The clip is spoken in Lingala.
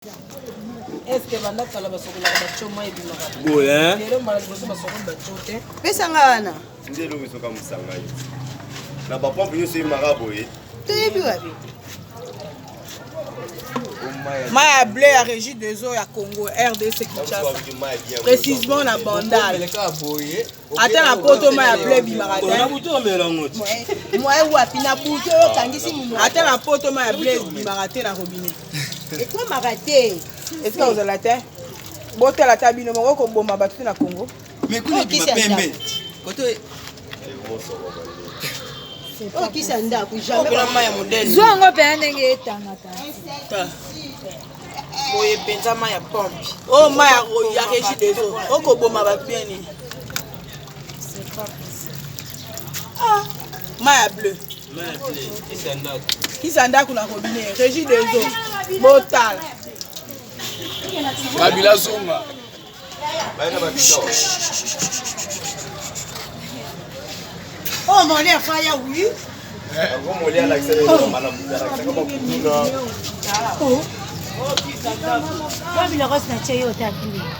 Est-ce que banda kala basokolaka baco mai ebimaka boye lelo mbala liboso basokoli baco te? Pesa nga wana. Nde eloko ezoka mosanga ye na bapompe nyonso eyemaka boye. Toyebi wapi? Mai ya bleu ya Régie des eaux ya Congo, RDC Kinshasa, précisément na Bandal. Ata na poto mai ya bleu ebimaka te. Na butu omela yango ti. Mwaye wapi na butu oyo okangisi monoko? Ata na poto mai ya bleu ebimaka te na robinet. Ekomaka te. Esika kozala te. Botala ata bino moko, koboma bato te na Congo. Mais kuna Oyo ebima kisi ya pembe. ndako. Koto Oyo kisi ya ndako jamais. Kuna mai ya modele. Zwa yango mpenza ndenge etangaka. Boye mpenza mai ya pompe. Oyo mai ya Régie des eaux okoboma bato bien nini? Ah, mai ya bleu. Kisi ya ndako. Kisi ya ndako na robinet Régie des eaux, botala. Kabila zonga. Oh, mon air fire, oui. Wapi biloko natie yo otaki?